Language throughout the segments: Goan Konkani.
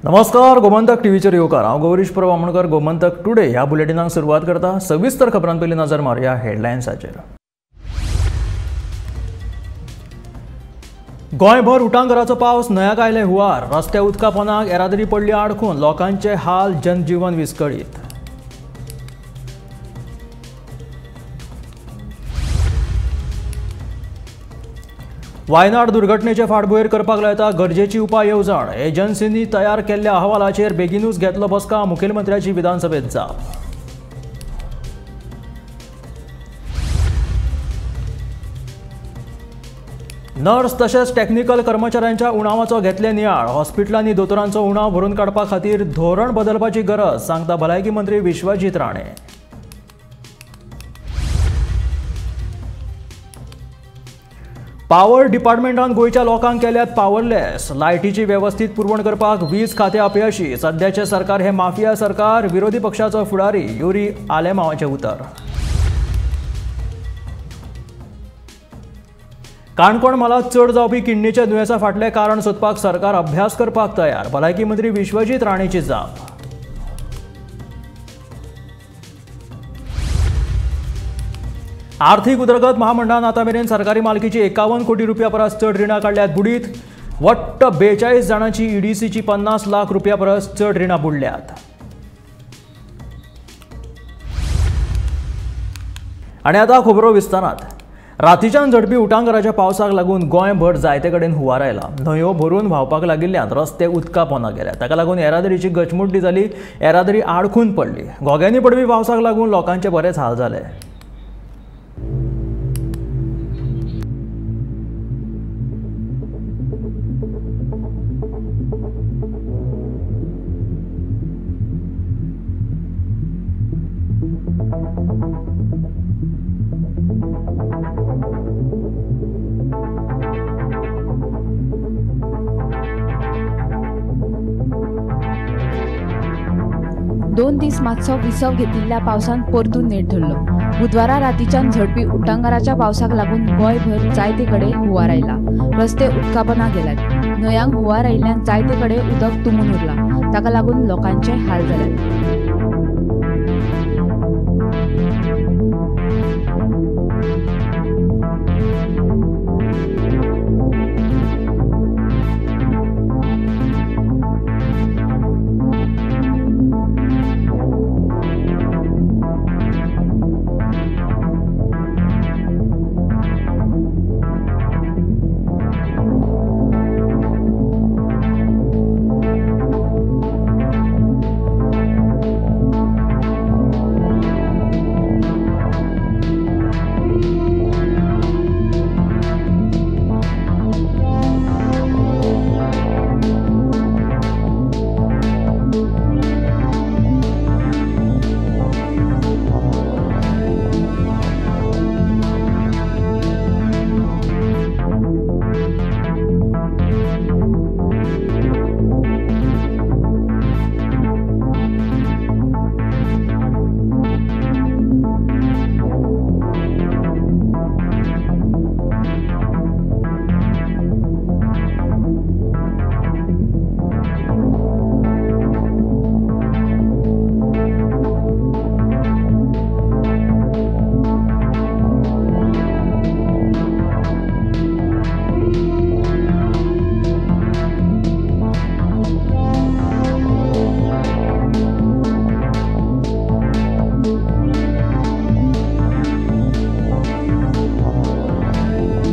नमस्कार, गोमंतक टीव्हीचेर येवकार. हांव गौरीश प्रभू आमोणकर. गोमंतक टुडे ह्या बुलेटिनाक सुरवात करता. सविस्तर खबरां पयलीं नजर मारुया हेडलायन्साचेर. गोंयभर उटांगराचो पावस, न्हंयाक आयले हुंवार, रस्त्या उदका पोनाक येरादारी पडली आडखून, लोकांचे हाल, जनजीवन विस्कळीत. वायनाड दुर्घटनेचे फाटभुंयेर करपाक लायता गरजेची उपाय येवजण. एजन्सींनी तयार केल्ल्या अहवालाचेर बेगीनूच घेतलो बसका. मुखेलमंत्र्याची विधानसभेत जाप. नर्स तशेंच टॅक्निकल कर्मचाऱ्यांच्या उणावाचो घेतले नियाळ. हॉस्पिटलांनी दोतोरांचो उणाव भरून काडपा खातीर धोरण बदलपाची गरज, सांगता भलायकी मंत्री विश्वजीत राणे. पावर डिपार्टमेंटान गोंयच्या लोकांक केल्यात पावरलेस. लायटीची वेवस्थीत पुरवण करपाक वीज खातें अपयशी. सद्याचें सरकार हें माफिया सरकार, विरोधी पक्षाचो फुडारी युरी आलेमावाचें उतर. काणकोण म्हालांत चड जावपी किडनीच्या दुयेंसा फाटलें कारण सोदपाक सरकार अभ्यास करपाक तयार, भलायकी मंत्री विश्वजीत राणेची जाप. आर्थिक उदरगत महामंडळान आतां मेरेन सरकारी मालकीची 51 कोटी रुपया परस चड रिणां काडल्यात बुडीत. वट्ट 42 जाणांची ईडीसीची 50 लाख रुपया परस चड रिणां बुडल्यात. आनी आतां खबरो विस्तारात. रातीच्यान झडपी उटांगराच्या पावसाक लागून गोंयभर जायते कडेन हुंवार आयला. न्हंयो भरून व्हांवपाक लागिल्ल्यान रस्ते उदका पोंदा गेल्या. ताका लागून येरादारीची गचमुड्डी जाली, येरादारी आडखून पडली. घोग्यांनी पडपी पावसाक लागून लोकांचे बरेच हाल जाले. दोन दीस मातसो विसव घेतिल्ल्या पावसान परतून नेट धरलो. बुधवारा रातीच्यान झडपी उटांगाराच्या पावसाक लागून गोंयभर जायते कडेन हुंवार आयला. रस्ते उदकापोना गेल्यात. न्हंयांक हुंवार आयिल्ल्यान जायते कडेन उदक तुंबून उरलां. ताका लागून लोकांचे हाल जाल्यात.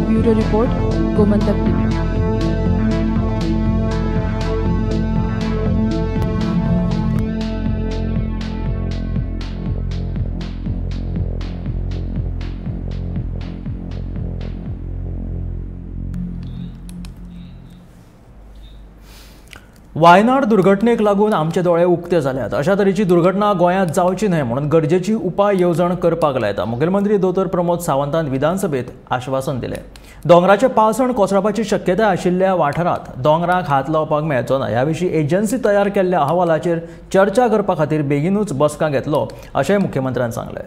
Bureau report, Gomantak TV. Wayanad दुर्घटनेक लागून आमचे दोळे उक्ते जाल्यात. अशा तरेची दुर्घटना गोंयांत जावची न्हय म्हणून गरजेची उपाय येवजण करपाक लायता. मुखेलमंत्री दोतोर प्रमोद सावंतान विधानसभेत आश्वासन दिलें. दोंगराचें पालसण कोसळपाची शक्यताय आशिल्ल्या वाठारांत दोंगराक हात लावपाक मेळचो ना ह्या विशीं एजन्सी तयार केल्ल्या अहवालाचेर चर्चा करपा खातीर बेगीनूच बसका घेतलो अशेंय मुख्यमंत्र्यान सांगलें.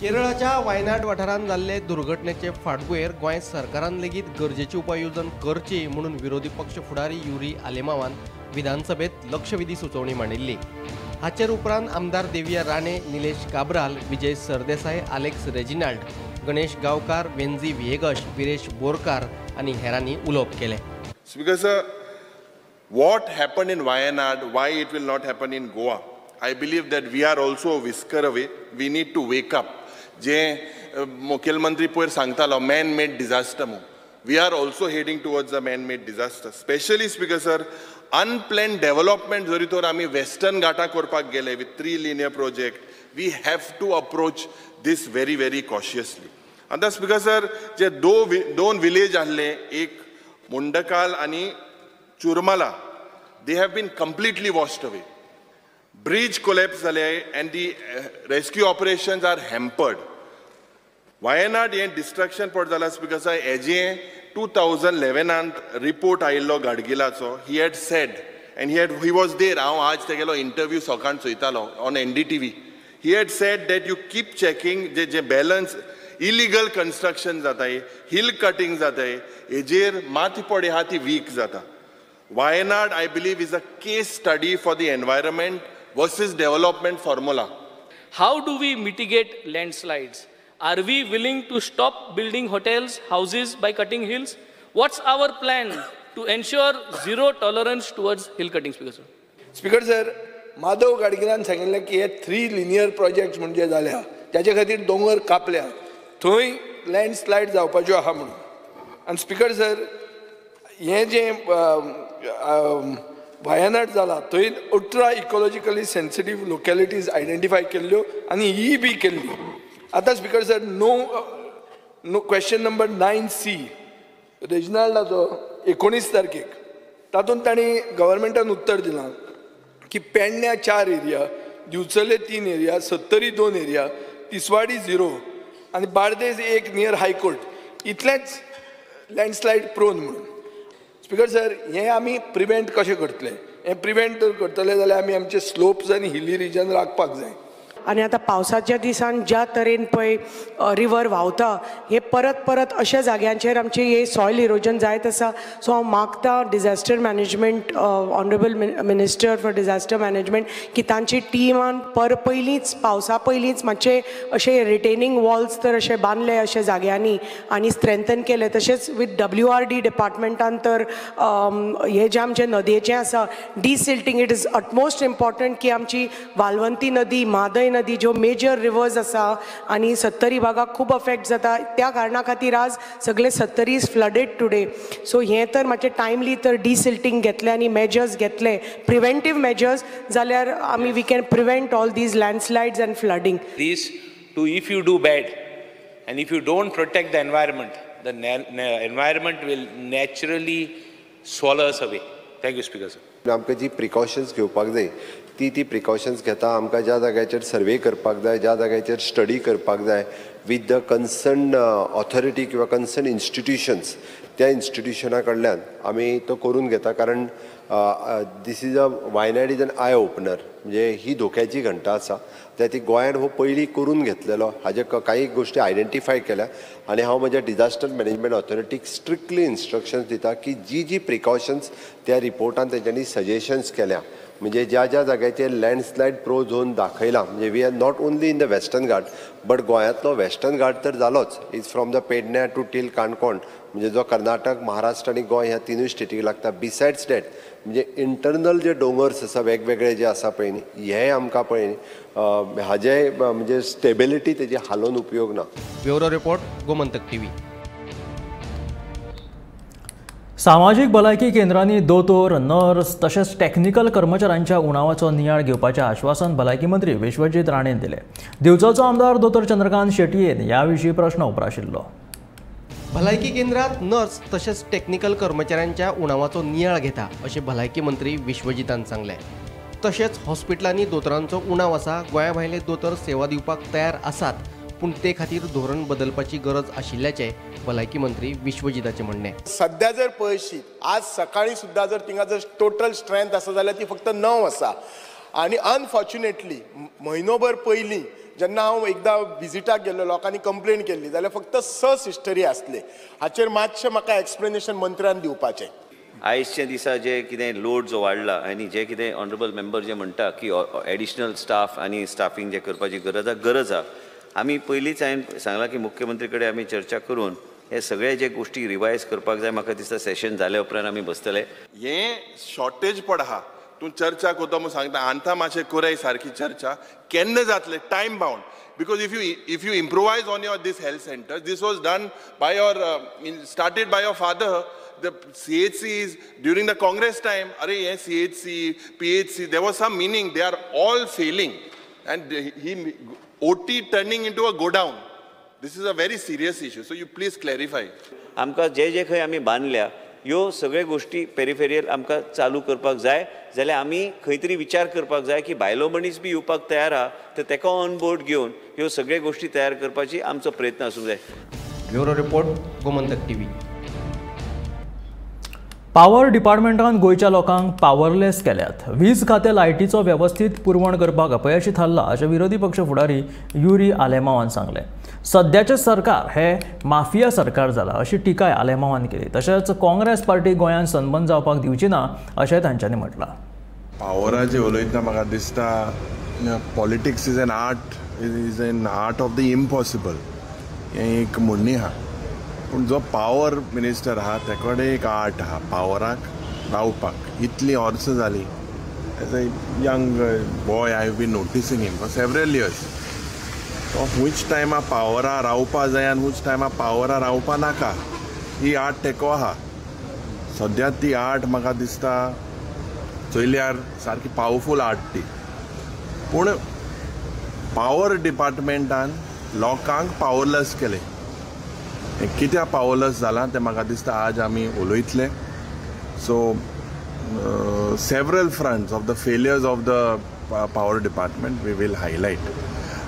केरळाच्या वायनाड वाठारांत जाल्ले दुर्घटनेचे फाटभुंयेर गोंय सरकारान लेगीत गरजेची उपाय येवजण करची म्हणून विरोधी पक्ष फुडारी युरी आलेमावान विधानसभेत लक्षवेधी सुचोवणी मांडिल्ली. हाचेर उपरांत आमदार देविया राणे, निलेश काब्राल, विजय सरदेसाय, आलेक्स रेजिनाल्ड, गणेश गांवकार, वेंझी व्हिएगश, विरेश बोरकार आनी हेरांनी उलोवप केलें. Speaker sir, what happened in Wayanad, why it will not happen in Goa? I believe that we are also a whisker away. We need to wake up. जे मुखेलमंत्री पयर सांगतालो मॅन मेड डिझास्टर म्हूण, we are also heading towards a man made disaster. Specially speaker sir, unplanned development जरी तर आमी वेस्टर्न घाटा करपाक गेले with 3 linear project, we have to approach this very very cautiously. आतां स्पीकर सर, जे दोन विलेज आहले, एक मुंडकाल आनी Churmala, they have been completely washed away. Bridge collapse जाले and the rescue operations are hampered. Wayanad हें डिस्ट्रक्शन पड जाला स्पीकर सर, हेजें 2011 रिपोर्ट आयिल्लो गाडगिलाचो, he had said and he was there. हांव आज तेगेलो इंटरव्यू सकाळ चोयतालो on NDTV. He had said that you keep checking J J balance illegal construction जाताय, हिल कटिंग जाताय, हेजेर माती पडे आहा ती वीक जाता. Wayanad I believe is a case study for the environment versus development formula. How do we mitigate landslides? Are we willing to stop building hotels, houses by cutting hills? What's our plan to ensure zero tolerance towards hill cutting, Speaker sir? Speaker sir, Madhav गाडगिलान सांगिल्लें की हे 3 लिनियर प्रोजेक्ट्स म्हणजे जाल्या त्याचे खातीर दोंगर कापल्या, थंय लँडस्लायड जावपाच्यो आहा म्हणून. आनी स्पीकर सर, हें जें वायनाड जाला थंय 18 इकोलॉजिकली सेन्सिटीव लोकॅलिटीज आयडेंटिफाय केल्ल्यो आनी ही बी केल्ली. आतां speaker sir, no question number 9C रेजिनाल्डाचो 19 तारखेक, तातूंत तांणी गव्हर्मेंटान उत्तर दिलां की पेडण्या 4 एरिया, दिवचले 3 एरिया, सत्तरी 2 एरिया, तिसवाडी 0 आनी बार्देज 1 नियर हायकोर्ट, इतलेंच लँडस्लायड प्रोन म्हणून. स्पीकर सर, हें आमी प्रिवेंट कशें करतले? हें प्रिवेंट करतले जाल्यार आमी आमचे स्लोप्स आनी हिली रिजन राखपाक जाय. आनी आतां पावसाच्या दिसान ज्या तरेन पळय रिवर व्हांवता, हे परत परत अशा जाग्यांचेर आमचें हे सॉयल इरोजन जायत आसा. सो हांव मागता disaster management, honourable minister for disaster management, की तांची टिमान पर पयलींच पावसा पयलींच मातशे अशे रिटेनींग वॉल्स तर अशे बांदले अशे जाग्यांनी आनी स्ट्रेंथन केले. तशेंच विथ WRD डिपार्टमेंटान तर हे जें आमचें नदयेचें आसा desilting, it is utmost important की आमची वालवंती नदी, म्हादय नदी ज्यो मेजर रिवर्स आसा आनी सत्तरी भागाक खूब अफेक्ट जाता, त्या कारणा खातीर आज सगळे Sattari is flooded today. So हें तर मातशें टायमली तर डिसिल्टींग घेतलें आनी मेजर्स घेतले, प्रिवेंटीव मेजर्स, जाल्यार आमी we can prevent all these landslides and flooding. These two, if you do bad and if you don't protect the environment, the environment will naturally swallow us away. Thank you, Speaker sir. आमकां जी प्रिकॉशन्स घेवपाक जाय ती ती प्रिकॉशन्स घेता. आमकां ज्या जाग्याचेर सर्वे करपाक जाय, ज्या जाग्याचेर स्टडी करपाक जाय विथ the concern authority किंवा कन्सर्न इन्स्टिट्युशन्स, त्या इन्स्टिट्युशना कडल्यान आमी तो करून घेता. कारण this is a Wayanad is an eye opener, म्हणजे ही धोक्याची घंटा आसा. त्या ती गोंयान हो पयलीं करून घेतलेलो, हाजे काही गोश्टी आयडेंटिफाय केल्या आनी हांव म्हज्या डिझास्टर मॅनेजमेंट ऑथॉरिटीक स्ट्रिक्टली इन्स्ट्रक्शन्स दिता की जी जी प्रिकॉशन्स त्या रिपोर्टान तेंच्यांनी सजेशन्स केल्या, म्हणजे ज्या ज्या जाग्याचेर लँडस्लायड प्रो झोन दाखयला, म्हणजे we are not only in the western Ghat but गोंयांतलो वेस्टर्न घाट तर जालोच, is from the Pedne to till Canacona, म्हणजे जो कर्नाटक, महाराष्ट्र आनी गोंय ह्या तिनूय स्टेटीक लागता. बिसायड्स that म्हणजे इंटरनल जे दोंगर्स आसा वेगवेगळे जे आसा पळय न्ही, हे आमकां पळय न्ही हाजे म्हणजे स्टेबिलिटी तेजी हालोवन उपयोग ना. Bureau report, Gomantak TV. सामाजीक भलायकी केंद्रांनी दोतोर, नर्स तशेंच टॅक्निकल कर्मचाऱ्यांच्या उणावाचो नियाळ घेवपाचें आश्वासन भलायकी मंत्री विश्वजीत राणेन दिलें. दिवचलचो आमदार दोतोर चंद्रकांत शेटयेन ह्या विशीं प्रश्न उप्राशिल्लो. भलायकी केंद्रात नर्स तशेंच टॅक्निकल कर्मचाऱ्यांच्या उणावाचो नियाळ घेता अशें भलायकी मंत्री विश्वजीतान सांगलें. तशेंच हॉस्पिटलांनी दोतोरांचो उणाव आसा, गोंया भायले दोतोर सेवा दिवपाक तयार आसात, पूण ते खातीर धोरण बदलपाची गरज आशिल्ल्याचें भलायकी मंत्री विश्वजीताचें म्हणणें. सध्या जर पळयशी आज सकाळी सुद्दां जर थिंगा जर टोटल स्ट्रेंथ आसा जाल्यार ती फक्त 9 आसा. आनी अनफॉर्च्युनेटली म्हयनोभर पयलीं जेन्ना हांव एकदां विजिटाक गेल्लो, लोकांनी कंप्लेन केल्ली जाल्यार फक्त 6 सिस्टरी आसले. हाचेर मातशें म्हाका एक्सप्लेनेशन मंत्र्यान दिवपाचें. आयजच्या दिसा जे कितें लोड जो वाडला आनी जे कितें ऑनरेबल मेंबर जे म्हणटा की एडिशनल स्टाफ आनी स्टाफींग जे करपाची गरज आहा, गरज आहा. आमी पयलींच हांवें सांगलां की मुख्यमंत्री कडेन आमी चर्चा करून हे सगळे जे गोश्टी रिवायज करपाक जाय. म्हाका दिसता सेशन जाल्या उपरांत आमी बसतले. हें शॉर्टेज पड आहा, तूं चर्चा करता म्हूण सांगता, आंता मातशें कोराय सारकी चर्चा केन्ना जातले, time bound. Because if you improvise on your this health centre, this was done by your started by your father, the CHCs during the Congress time. अरे हे CHC, PHC, there was some meaning, they are all failing and he OT turning into a godown. This is a very serious issue, so you please clarify. आमकां जे जे खंय आमी बांदल्या ह्यो सगळे गोश्टी पेरिफेरियल आमकां चालू करपाक जाय, जाल्यार आमी खंय तरी विचार करपाक जाय की बायलो मनीस बी येवपाक तयार आहा तर तेका ऑन बोर्ड घेवन ह्यो सगळे गोश्टी तयार करपाची आमचो प्रयत्न आसूंक जाय. Bureau report, Gomantak TV. Power डिपार्टमेंटान गोंयच्या लोकांक पावरलेस केल्यात. वीज खातें लायटीचो वेवस्थीत पुरवण करपाक अपयशी थारला अशें विरोधी पक्ष फुडारी युरी आलेमावान सांगलें. सद्याचें सरकार हे माफिया सरकार जालां अशी टिकाय आलेमावान केली. तशेंच काँग्रेस पार्टी गोंयांत सनबर्न जावपाक दिवची ना अशें तांच्यांनी म्हटलां. पावराचें उलयतना म्हाका दिसता politics is an art, is an art of the impossible, हें एक म्हणणी आहा. पूण जो पावर मिनिस्टर आहा ते कडेन एक आर्ट आहा पावराक रावपाक. इतलीं वर्सां जालीं, as a young boy I have been noticing him for several years. तो खूंयच टायमा पावरा रावपा जाय आनी खूंयच टायमा पावरा रावपा नाका, ही आर्ट तेको आहा. सद्या ती आर्ट म्हाका दिसता चोयल्यार सारकी पावरफूल आर्ट ती. पूण पावर डिपार्टमेंटान लोकांक पावरलेस केलें. कित्याक पावरलेस जालां तें म्हाका दिसता आज आमी उलयतले. So several fronts of the failures of the power department we will highlight.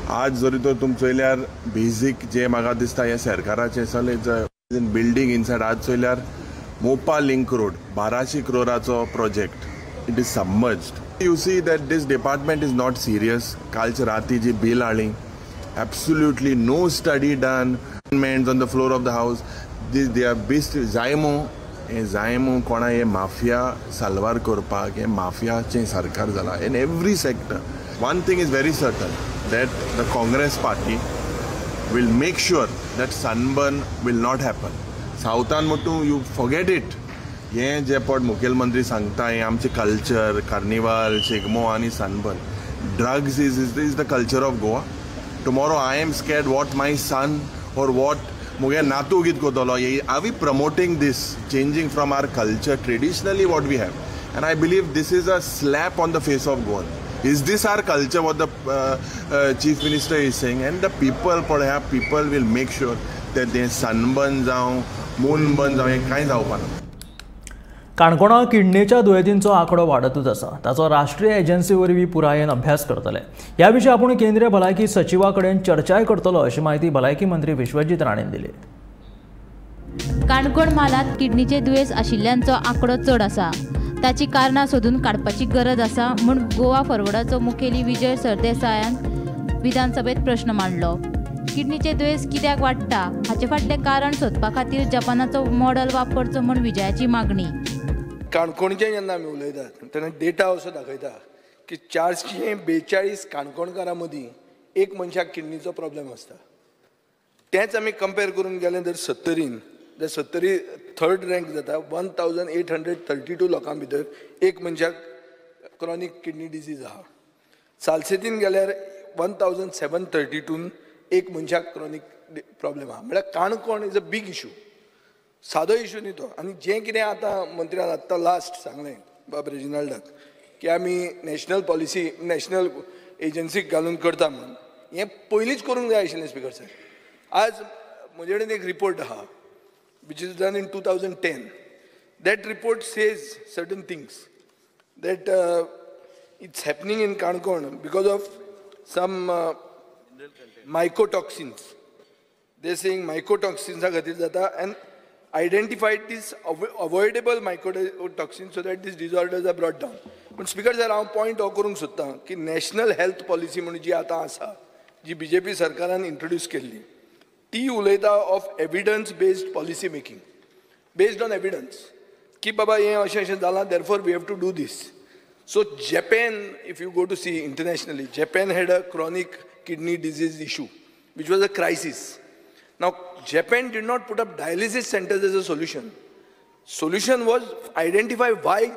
आज जरी तर तुमी चोयल्यार बेजीक जे म्हाका दिसता हें सरकाराचें सगळें बिल्डींग इनसायड. आज चोयल्यार मोपा लिंक रोड 1200 क्रोराचो project, it is submerged. You see that this department is not serious. कालच्या राती जी बील हाडली, absolutely no study done, amendments on the floor of the house. This they are based Zaymo, हे जायमो कोणा हे माफिया साल्वार करपाक हे माफियाचें सरकार जालां in every sector. One thing is very certain that the Congress party will make sure that sunburn will not happen. सावथान म्हण you forget it. हें जें पट मुखेलमंत्री सांगता हें आमचें कल्चर, कार्निवाल, शिगमो आनी sunburn. Drugs is the culture of Goa. Tomorrow I am scared what my son or what मुगे नातू कितें करतलो. Are we promoting this, changing from our culture traditionally what we have? And I believe this is a slap on the face of Goa. Is this our culture what the chief minister is saying? And the people, perhaps people will make sure that they sunburn जावं, moonburn जावं, हें कांय जावपा ना. काणकोणा किडनेच्या दुयेंतींचो आंकडो वाडतूच आसा. ताचो राष्ट्रीय एजन्सी वरवीं पुरायेन अभ्यास करतले. ह्या विशीं आपूण केंद्रीय भलायकी सचिवा कडेन चर्चाय करतलो अशी म्हायती भलायकी मंत्री विश्वजीत राणेन दिली. काणकोण म्हालांत किडनीचे दुयेंस आशिल्ल्यांचो आंकडो चड आसा. ताची कारणां सोदून काडपाची गरज आसा म्हूण गोवा फॉरवर्डाचो मुखेली विजय सरदेसायान विधानसभेत प्रश्न मांडलो. किडनीचे दुयेंस कित्याक वाडटा हाचे फाटलें कारण सोदपा खातीर जपानाचो मॉडल वापरचो म्हूण विजयाची मागणी. काणकोणचें जेन्ना आमी उलयतात तेन्ना डेटा असो दाखयता की 442 काणकोणकारां मदीं एक मनशाक किडनीचो प्रॉब्लेम आसता. तेंच आमी कंपेर करून गेलें जर सत्तरीन, जाल्यार सत्तरी थर्ड रँक जाता. 1832 लोकां भितर एक मनशाक क्रॉनीक किडनी डिजीज आहा. सालसेतीन गेल्यार 1732 एक मनशाक क्रॉनीक प्रॉब्लेम आहा. म्हळ्यार Canacona is a big issue, सादो इशू न्ही तो. आनी जें कितें आतां मंत्र्यान आत्तां लास्ट सांगलें बाब रेजिनाल्डाक की आमी नॅशनल पॉलिसी नॅशनल एजन्सीक घालून करता म्हणून, हें पयलींच करूंक जाय आशिल्लें स्पिकर सर. आज म्हजे कडेन एक रिपोर्ट आहा which is done in 2010. That report says certain things that it's happening in Canacona because of some mycotoxins. They saying मायकोटॉक्सिन्सा खातीर जाता and identified these avoidable mycotoxins so that these disorders are brought down. पण स्पीकर सर, हांव पॉयंट हो करूंक सोदतां की नॅशनल हेल्थ पॉलिसी म्हणून जी आतां आसा, जी बी जे पी सरकारान इंट्रोड्यूस केल्ली, ती उलयता of evidence based policy making, based on evidence. की बाबा हें अशें अशें जालां, therefore we have to do this. So Japan, if you go to see internationally, Japan had a chronic kidney disease issue which was a crisis. Now Japan did not put up dialysis centers as a solution. Solution was identify why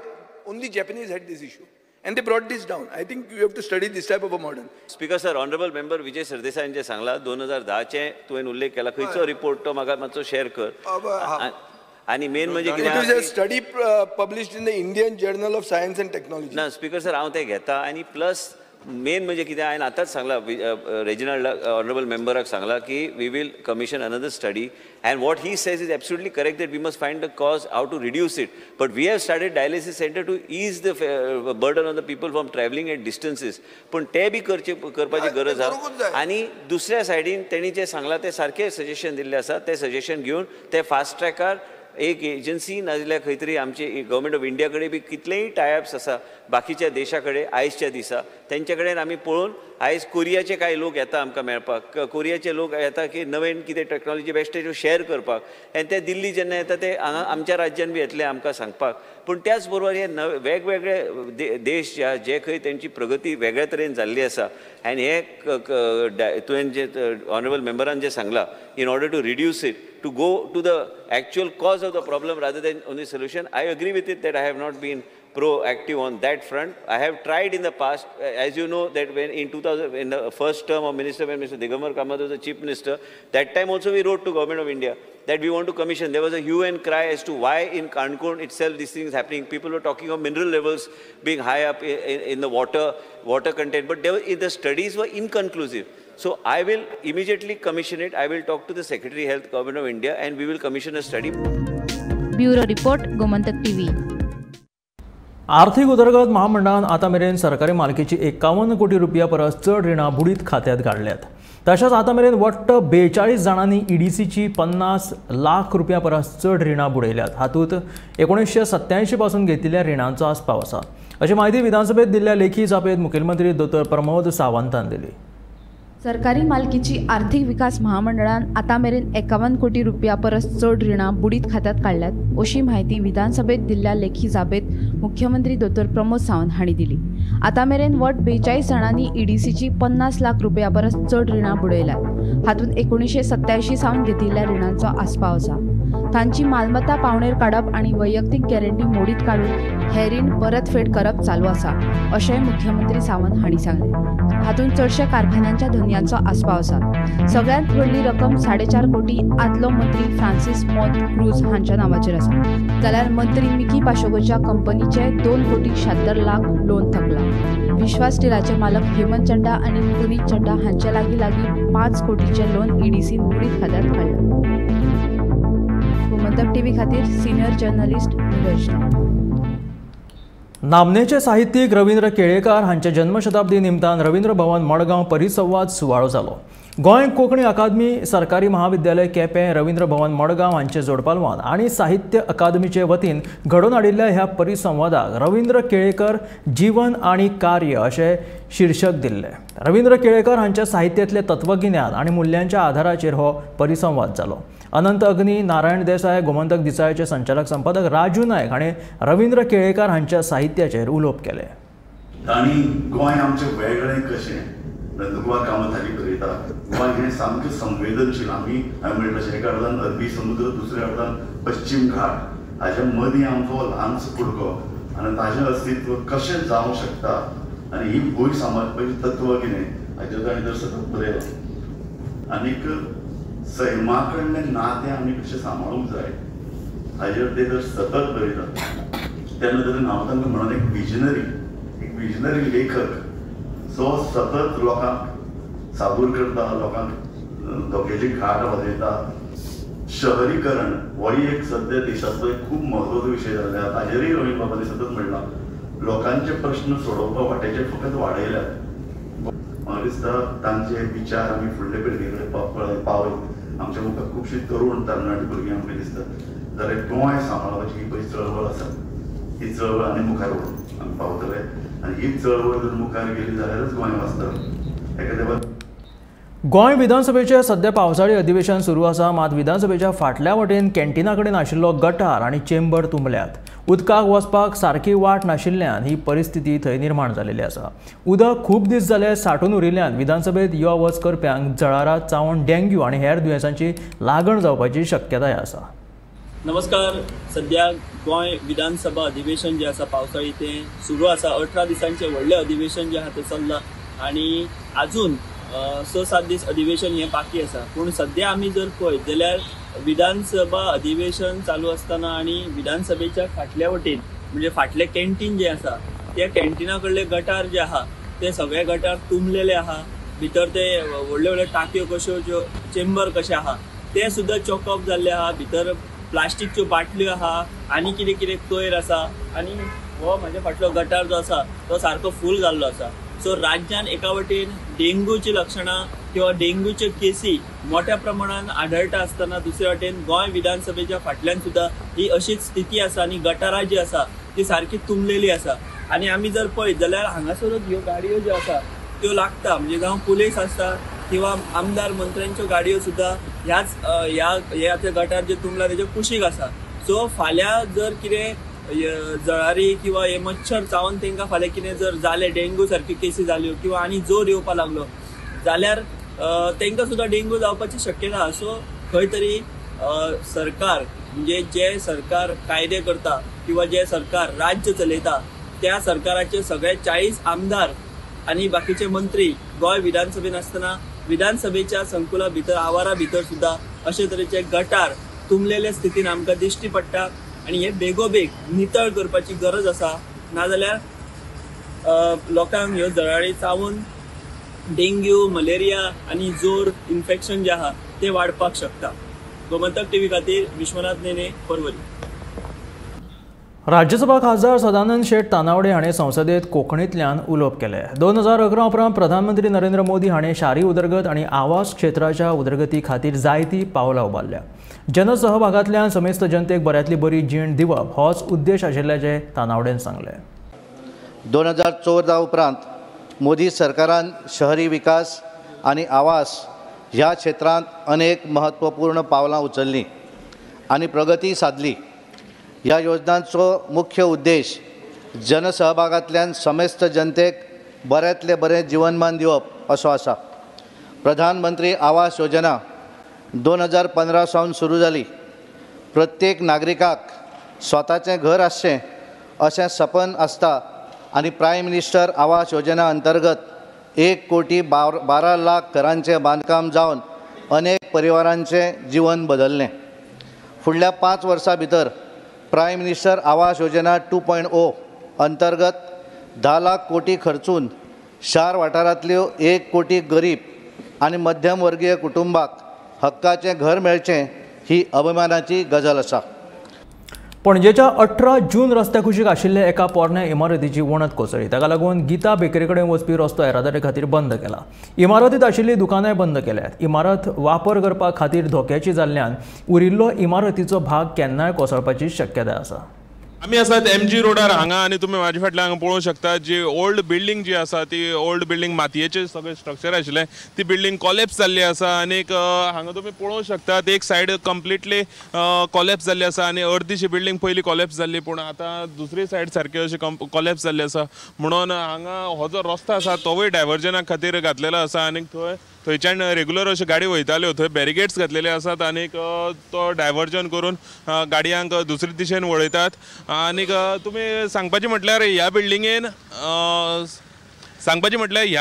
only Japanese had this issue, and they brought this down. I think you have to study this type of a model. Speaker sir, honourable member Vijay सरदेसायान जे सांगला 2010चे तुवें उल्लेख केला, खंयचो रिपोर्ट तो म्हाका मातसो शेअर कर. आनी मेन म्हणजे कितें, it is a study published in the Indian Journal of Science and Technology. ना स्पीकर सर, हांव तें घेता. आनी प्लस मेन म्हणजे कितें, हांवें आतांच सांगलां रेजिनाल्ड ऑनरेबल मेंबराक सांगलां की we will commission another study, and what he says is absolutely correct that we must find the cause how to reduce it. But we have started dialysis centre to ease the burden on the people from travelling at distances. पूण ते बी करपाची गरज आसा. आनी दुसऱ्या सायडीन तेणी जें सांगलां तें सारकें सजेशन दिल्लें आसा, तें सजेशन घेवन ते फास्ट ट्रॅकार एक एजन्सी नाजाल्यार खंय तरी आमचे गव्हर्मेंट ऑफ इंडिया कडेन बी कितलेय टायअप्स आसा बाकीच्या देशा कडेन आयजच्या दिसा, तेंचे कडेन आमी पळोवन आयज कोरियाचे कांय लोक येता आमकां मेळपाक, कोरियाचे लोक येता की नवीन कितें टॅक्नॉलॉजी बेश्टे शेअर करपाक, आनी ते दिल्ली जेन्ना येता ते हांगा आमच्या राज्यान बी येतले आमकां सांगपाक. पूण त्याच बरोबर हे नवे वेगवेगळे देश जे खंय तेंची प्रगती वेगळ्या तरेन जाल्ली आसा, आनी हे तुवें जे ऑनरेबल मेंबरान जें सांगलां, in order to reduce it, to go to the actual cause of the problem rather than only solution. I agree with it that I have not been proactive on that front. I have tried in the past, as you know, that when in 2000, in the first term of minister, when Mr. Digambar Kamath was the chief minister, that time also we wrote to Government of India that we want to commission. There was a hue and cry as to why in Canacona itself this thing is happening. People were talking of mineral levels being high up in the water content, but the studies were inconclusive. So I will immediately commission it. I will talk to the Secretary Health, Government of India, and we will commission a study. Bureau Report, Gomantak TV. आर्थिक उदरगत महामंडळान आतां मेरेन सरकारी मालकीची 51 कोटी रुपया परस चड रिणां बुडीत खात्यात काडल्यात. तशेंच आतां मेरेन वट्ट 42 जाणांनी ईडीसीची 50 लाख रुपया परस चड रिणां बुडयल्यात. हातूंत 1987 पासून घेतिल्ल्या रिणांचो आस्पाव आसा, अशी म्हायती विधानसभेत दिल्ल्या लेखी जापेंत मुखेलमंत्री दोतोर प्रमोद सावंतान दिली. सरकारी मालकीची आर्थिक विकास महामंडळान आतां मेरेन 51 कोटी रुपया परस चड रिणां बुडीत खात्यात काडल्यात, अशी म्हायती विधानसभेत दिल्ल्या लेखी जापेंत मुख्यमंत्री दोतोर प्रमोद सावंत हांणी दिली. आतां मेरेन वट 42 जाणांनी ईडीसीची 50 लाख रुपया परस चड रिणां बुडयल्यात. हातूंत 1987 सावन घेतिल्ल्या रिणांचो आस्पाव आसा. तांची मालमत्ता पावणेर काडप आनी वैयक्तीक गॅरंटी मोडीत काडून हे रीण परतफेड करप चालू आसा, अशेंय मुख्यमंत्री सावंत हांणी सांगलें. हातूंत चडशे कारखान्यांच्या धनयांचो आस्पाव आसा. सगळ्यांत व्हडली रक्कम 4.5 कोटी आदलो मंत्री फ्रांसीस मोंत क्रूज हांच्या नांवाचेर आसा, जाल्यार मंत्री मिकी पाशोगोच्या कंपनीचे 2,76,00,000 लोन थकला. विश्वास स्टिलाचे मालक हेमंत चड्डा आनी पुनीत चड्डा हांचे लागीं लागीं 5 कोटीचे लोन ईडीसीन बुडीत खात्यात काडलां. गोमंतक टीव्ही खातीर सिनियर जर्नलिस्ट नीरज. नामनेचे साहित्यीक रवींद्र केळेकार हांच्या जन्मशताब्दी निमतान रवींद्र भवन मडगांव परिसंवाद सुवाळो जालो. गोंय कोंकणी अकादमी सरकारी महाविद्यालय केपें रवींद्र भवन मडगांव हांचे जोडपालवान आनी साहित्य अकादमीचे वतीन घडोवन हाडिल्ल्या ह्या परिसंवादाक रवींद्र केळेकर जीवन आनी कार्य अशें शीर्षक दिल्लें. रवींद्र केळेकर हांच्या साहित्यांतलें तत्वगिन्यान आनी मुल्यांच्या आधाराचेर हो परिसंवाद जालो. अनंत अग्नी, नारायण देसाय, गोमंतक दिसाळ्याचे संचालक संपादक राजू नायक हाणें रवींद्र केळेकार हांच्या साहित्याचेर उलोवप केलें. तांणी गोंय आमचें वेगळें कशें नंदकुमार कामत हांणी बरयता, गोंय हें सामकें संवेदनशील. आमी हांवें म्हणलें तशें एका अर्दान अरबी समुद्र, दुसऱ्या अर्दान पश्चीम घाट, हाज्या मदीं आमचो ल्हानसो कुडको आनी ताजें अस्तित्व कशें जावंक शकता आनी ही भूंय सांबाळपाचें तत्व कितें हाजेर ताणें तर सतत बरयलां. आनीक सैमा कडलें नातें आमी कशें सांबाळूंक जाय हाजेर ते तर सतत बरयतात. त्या नदरेन हांव तांकां म्हणून एक विजनरी लेखक सो सतत लोकांक सादूर करता, लोकांक धोक्याची घाट वाजयता. शहरीकरण होय एक सद्या देशांतलो एक खूब म्हत्वाचो विशय जाल्लो आसा. ताजेरय रवीन्द्र बाबांनी सतत म्हणलां, लोकांचे प्रश्न सोडोवपा वाट्याचे फकत वाडयल्यात. म्हाका दिसता तांचे विचार आमी फुडले पिळगे कडेन पावयत. आमच्या मुखार खुबशीं तरुण तरणाटी भुरगीं आमकां दिसतात जाल्यार गोंय सांबाळपाची ही पळय चळवळ आसा, ही चळवळ आनी मुखार व्हरून आमी पावतले आनी ही चळवळ जर मुखार गेली जाल्यारच गोंय वाचतलें. एका तेंपार गोंय विधानसभेचे सध्या पावसाळी अधिवेशन सुरू आसा. मात विधानसभेच्या फाटल्या वटेन कॅन्टीना कडेन आशिल्लो गटार आनी चेंबर तुंबल्यात. उदकाक वचपाक सारकी वाट नाशिल्ल्यान ही परिस्थिती थंय निर्माण जाल्ली आसा. उदक खूब दीस जाले सांठून उरिल्ल्यान विधानसभेत यो वच करप्यांक जळारां चावून डेंग्यू आनी हेर दुयेंसांची लागण जावपाची शक्यताय आसा. नमस्कार. सध्या गोंय विधानसभा अधिवेशन जे आसा पावसाळी तें सुरू आसा. 18 दिसांचें व्हडलें अधिवेशन जें आसा तें चल्लां आनी आजून 6-7 दीस अधिवेशन हें बाकी आसा. पूण सध्या आमी जर पळयत जाल्यार विधानसभा अधिवेशन चालू आसतना आनी विधानसभेच्या फाटल्या वटेन म्हणजे फाटलें कॅन्टीन जें आसा त्या कॅन्टिना कडले गटार जे आहा ते सगळे गटार तुंबलेले आहा. भितर ते व्हडले व्हडले टाकयो कश्यो ज्यो चेंबर कशे आहा ते सुद्दां चॉकअप जाल्ले आहा. भितर प्लास्टिकच्यो बाटल्यो आहा आनी कितें कितें कोयर आसा आनी हो म्हाज्या फाटलो गटार जो आसा तो सारको फूल जाल्लो आसा. सो राज्यान एका वटेन डेंग्यूची लक्षणां किंवा डेंग्यूच्यो केसी मोठ्या प्रमाणान आढळटा आसतना दुसरे वटेन गोंय विधानसभेच्या फाटल्यान सुद्दां ही अशीच स्थिती आसा आनी गटारां जी आसा ती सारकी तुंबलेली आसा. आनी आमी जर पळयत जाल्यार हांगासरूच ह्यो गाडयो ज्यो आसा त्यो लागता, म्हणजे जावं पुलीस आसता किंवा आमदार मंत्र्यांच्यो गाडयो सुद्दां ह्याच ह्या गटार जे तुंबला तेच्या कुशीक आसा. सो फाल्यां जर कितें जळारी किंवा हे मच्छर चावन तांकां फाल्यां कितें जर जालें, डेंग्यू सारक्यो केसी जाल्यो किंवा आनी जोर येवपा लागलो जाल्यार तांकां सुद्दां डेंग्यू जावपाची शक्यता आसा. सो खंय तरी सरकार म्हणजे जे सरकार कायदे करता किंवा जे सरकार राज्य चलयता त्या सरकाराचे सगळे 40 आमदार आनी बाकीचे मंत्री गोंय विधानसभेन आसतना विधानसभेच्या संकुला भितर आवारा भितर सुद्दां अशे तरेचे गटार तुंबलेले स्थितीन आमकां दिश्टी पडटा आनी हे बेगोबेग नितळ करपाची गरज आसा. नाजाल्यार लोकांक ह्यो जळारी चावून डेंग्यू, मलेरिया आनी जोर इन्फेक्शन जे आहा ते वाडपाक शकता. गोमंतक टीव्ही खातीर विश्वनाथ नेने, पर्वरी. राज्यसभा खासदार सदानंद शेट तानावडे हाणें संसदेत कोंकणींतल्यान उलोवप केलें. 2011 उपरांत प्रधानमंत्री नरेंद्र मोदी हाणें शारी उदरगत आनी आवास क्षेत्राच्या उदरगती खातीर जायतीं पावलां उबारल्या. जनसहभागांतल्यान समेस्त जनतेक बऱ्यांतली बरी जीण दिवप होच उद्देश आशिल्ल्याचें तानावडेन सांगलें. 2014 उपरांत मोदी सरकारान शहरी विकास आनी आवास ह्या क्षेत्रांत अनेक महत्वपूर्ण पावलां उचललीं आनी प्रगती साधली. ह्या योजनांचो मुख्य उद्देश जनसहभागांतल्यान समेस्त जनतेक बऱ्यांतलें बरें जीवनमान दिवप असो आसा. प्रधानमंत्री आवास योजना 2015 सावन सुरू जाली. प्रत्येक नागरिकाक स्वताचें घर आसचें अशें सपन आसता आनी प्रायम मिनिस्टर आवास योजना अंतर्गत 1,12,00,000 घरांचें बांदकाम जावन अनेक परिवारांचें जीवन बदललें. फुडल्या 5 वर्सां भितर प्रायम मिनिस्टर आवास योजना 2.0 अंतर्गत 10 लाख कोटी खर्चून शार वाठारांतल्यो 1 कोटी गरीब आनी मध्यम वर्गीय कुटुंबाक हक्काचें घर मेळचें ही अभिमानाची गजाल आसा. पणजेच्या 18 जून रस्त्या कुशीक आशिल्ल्या एका पोरण्या इमारतीची वणत कोसळ्ळी. ताका लागून गीता बेकरी कडेन वचपी रस्तो येरादारी खातीर बंद केला. इमारतींत आशिल्लीं दुकानांय बंद केल्यात. इमारत वापर करपा खातीर धोक्याची जाल्ल्यान उरिल्लो इमारतीचो भाग केन्नाय कोसळपाची शक्यताय आसा. आमी आसात एमजी रोडार हांगा आनी तुमी म्हाजे फाटल्यान हांगा पळोवंक शकता जी ओल्ड बिल्डींग जी आसा ती ओल्ड बिल्डींग मातयेचें सगळें स्ट्रक्चर आशिल्लें ती बिल्डींग कॉलेप्स जाल्ली आसा आनीक हांगा तुमी पळोवंक शकतात एक सायड कंप्लिटली कॉलेप्स जाल्ली आसा आनी अर्दीशी बिल्डींग पयलीं कॉलेप्स जाल्ली पूण आतां दुसरी सायड सारकी अशी कॉलेप्स जाल्ली आसा म्हणून हांगा हो जो रस्तो आसा तोवूय डायवर्जना खातीर घातलेलो आसा आनीक थंयच्यान रेगुलर अश्यो गाडी वयताल्यो थंय बॅरिगेड्स घातलेले आसात आनीक तो डायवर्जन करून गाडयांक दुसरे दिशेन वळयतात. आनीक तुमी सांगपाचें म्हटल्यार ह्या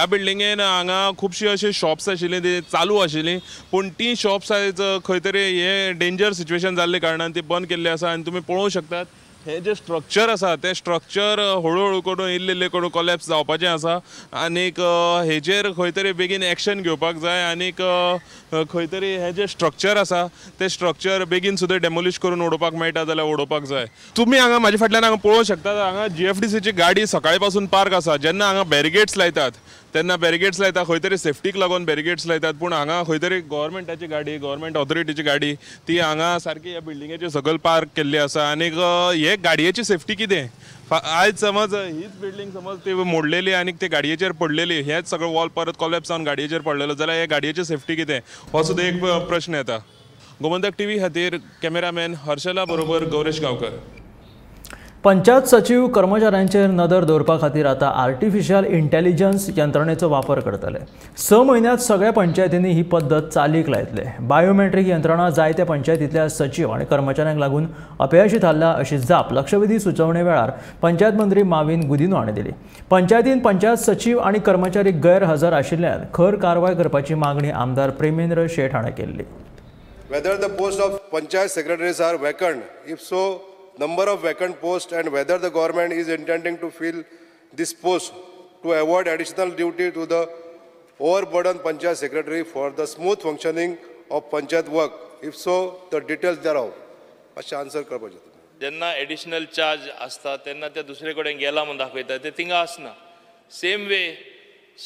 बिल्डिंगेन हांगा खुबशीं अशीं शॉप्स आशिल्लीं ती चालू आशिल्लीं पूण तीं शॉप्स आयज खंय तरी हे डेंजर सिच्युएशन जाल्ले कारणान ती बंद केल्ली आसा आनी तुमी पळोवंक शकतात हे जे स्ट्रक्चर आसा तें स्ट्रक्चर हळूहळू करून इल्लें इल्लें करून कॉलेप्स जावपाचें आसा आनीक हेजेर खंय तरी बेगीन एक्शन घेवपाक जाय आनीक खंय तरी हें जें स्ट्रक्चर आसा तें स्ट्रक्चर बेगीन सुद्दां डेमोलिश करून उडोवपाक मेळटा जाल्यार उडोवपाक जाय. तुमी हांगा म्हाजे फाटल्यान हांगा पळोवंक शकतात हांगा GFDCची गाडी सकाळी पासून पार्क आसा. जेन्ना हांगा बॅरिगेड्स लायतात तेन्ना बॅरिगेड्स लायता खंय तरी सेफ्टीक लागून बॅरिगेड्स लायतात पूण हांगा खंय तरी गव्हर्मेंटाची गाडी गव्हर्मेंट ऑथॉरिटीची गाडी ती हांगा सारकी ह्या बिल्डिंगेचे सकयल पार्क केल्ली आसा आनीक हे गाडयेची सेफ्टी कितें आयज समज हीच बिल्डींग समज ती मोडलेली आनी ते गाडयेचेर पडलेली हेच सगळें वॉल परत कॉलेप्स जावन गाडयेचेर पडलेलो जाल्यार हे गाडयेची सेफ्टी कितें हो सुद्दां एक प्रश्न येता. गोमंतक टीव्ही खातीर कॅमेरामॅन हर्षला बरोबर गौरेश गांवकर. पंचायत सचीव कर्मचाऱ्यांचेर नदर दवरपा खातीर आतां आर्टिफिशियल इंटेलिजन्स यंत्रणेचो वापर करतले. 6 म्हयन्यांत सगळ्या पंचायतींनी ही पद्दत चालीक लायतले. बायोमेट्रीक यंत्रणा जायत्या पंचायतींतल्या सचीव आनी कर्मचाऱ्यांक लागून अपयशी थारल्या अशी जाप लक्षवेधी सुचोवणे वेळार पंचायत मंत्री माविन गुदिन्हो हाणें दिली. पंचायतीन पंचायत सचीव आनी कर्मचारी गैरहजर आशिल्ल्यान खर कारवाय करपाची मागणी आमदार प्रेमेंद्र शेट हाणें केल्ली. Whether the post of panchayat secretaries are vacant, if so, number of vacant posts and whether the government is intending to fill this post to avoid additional duty to the overburdened panchayat secretary for the smooth functioning of panchayat work. If so, the details thereof. अशें आन्सर करपाचें. जेन्ना एडिशनल चार्ज आसता तेन्ना ते दुसरे कडेन गेला म्हूण दाखयता, ते थिंगा आसना. सेम वे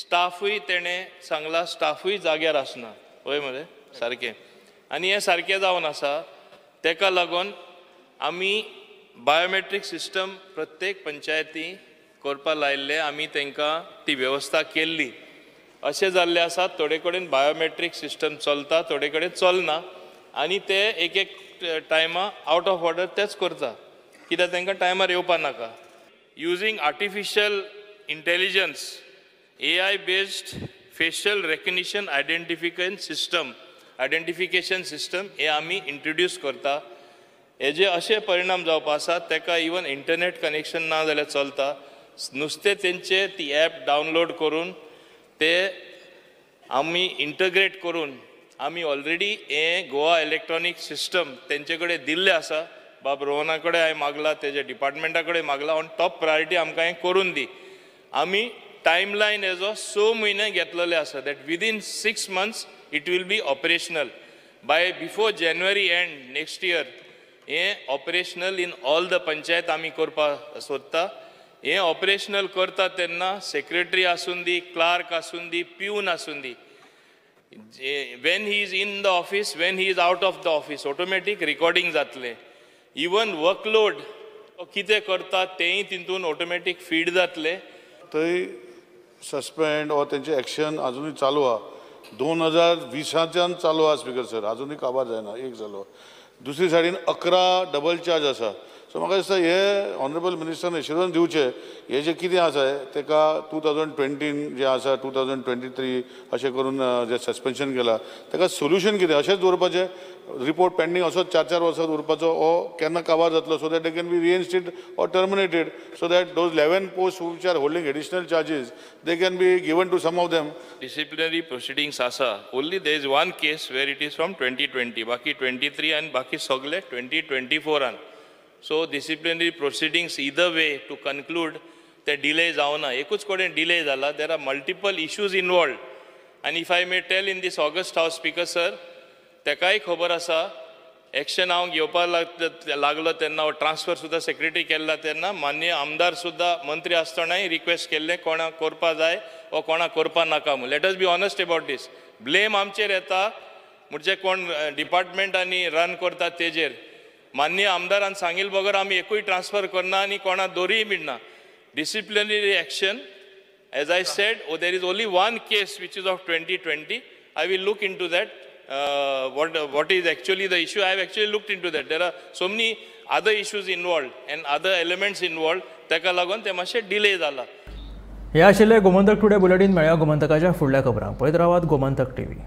स्टाफूय तेणें सांगला, स्टाफूय जाग्यार आसना, हय मरे सारकें. आनी हें सारकें जावन आसा, तेका लागून आमी बायोमेट्रीक सिस्टम प्रत्येक पंचायती करपा लायिल्ले, आमी तांकां ती वेवस्था केल्ली. अशें जाल्लें आसा, थोडे कडेन बायोमेट्रीक सिस्टम चलता, थोडे कडेन चलना, आनी ते एक एक टायमा आवट ऑफ ऑर्डर तेच करता, कित्याक तांकां टायमार येवपा नाका. Using artificial intelligence AI based facial recognition identification system हे आमी इंट्रोड्यूस करता. हेजे अशे परिणाम जावपा आसा, ताका इवन इंटरनेट कनेक्शन ना जाल्यार चलता. नुस्तें तेंचे ती एप डावनलोड करून ते आमी इंटग्रेट करून आमी ऑलरेडी हें गोवा इलेक्ट्रॉनीक सिस्टम तेंचे कडेन दिल्लें आसा. बाब रोहना कडेन हांवें मागला, तेजे डिपार्टमेंटा कडेन मागला, ऑन टॉप प्रायोरिटी आमकां हें करून दी. आमी टायमलायन हेजो 6 म्हयने घेतलेले आसा, that within 6 months it will be operational by before January end next year. हें operational in all the panchayat आमी करपाक सोदता. हें ऑपरेशनल करता तेन्ना सेक्रेटरी आसूं दी, क्लार्क आसूं दी, प्यून आसूं दी, when he is in the office, when he is out of the office, automatic recording जातलें. इवन वर्कलोड कितें करता तेंय तितून ऑटोमॅटीक फीड जातलें. थंय सस्पेंड वा तेंचें एक्शन आजुनूय चालू आहा. 2020च्यान चालू आहा स्पीकर सर, आजुनूय काबार जायना. एक जालो, दुसरी सायडीन 11 डबल चार्ज आसा. सो म्हाका दिसता हे ऑनरेबल मिनिस्टरान एश्योरन्स दिवचें, हे जें कितें आसा तेका 2020 जें आसा, 2023 अशें करून जें सस्पेन्शन केलां तेका सोल्युशन कितें अशेंच दवरपाचें, रिपोर्ट पेंडींग असोच 4-4 वर्सां उरपाचो, हो केन्ना काबार जातलो, so that they can be reinstated or terminated, so that those 11 post which are holding additional charges they can be given to some of them. Disciplinary proceedings आसा, only there is one case where it is from 2020, बाकी 23 आनी बाकी सगळे 2024. So disciplinary proceedings either way to conclude ते डिले जावना, एकूच कडेन डिले जाला. There are multiple issues involved. आनी if I may tell in this august house speaker sir, तेकाय खबर आसा, एक्शन हांव घेवपाक लागलो तेन्ना ट्रान्सफर सुद्दां सेक्रेटरी केल्ला तेन्ना मान्य आमदार सुद्दां मंत्री आसतनाय रिक्वेस्ट केल्लें कोणाक करपा जाय वो कोणाक करपा नाका म्हूण. Let us be honest about this. Blame आमचेर येता, म्हणजे कोण डिपार्टमेंट आनी रन करता तेजेर. मान्य आमदारान सांगिल बगर आमी एकूय ट्रान्सफर करना आनी कोणाक दोरीय मिळना. Disciplinary action as I said, there is only one case which is of 2020. I will look into that. What is actually the issue? I have actually looked into that. There are so many other issues involved and other elements involved. ताका लागून ते मातशें डिले जाला. हे आशिल्ले गोमंतक टुडे बुलेटीन. मेळया गोमंतकाच्या फुडल्या खबरांक. पळयत रावात गोमंतक टीव्ही.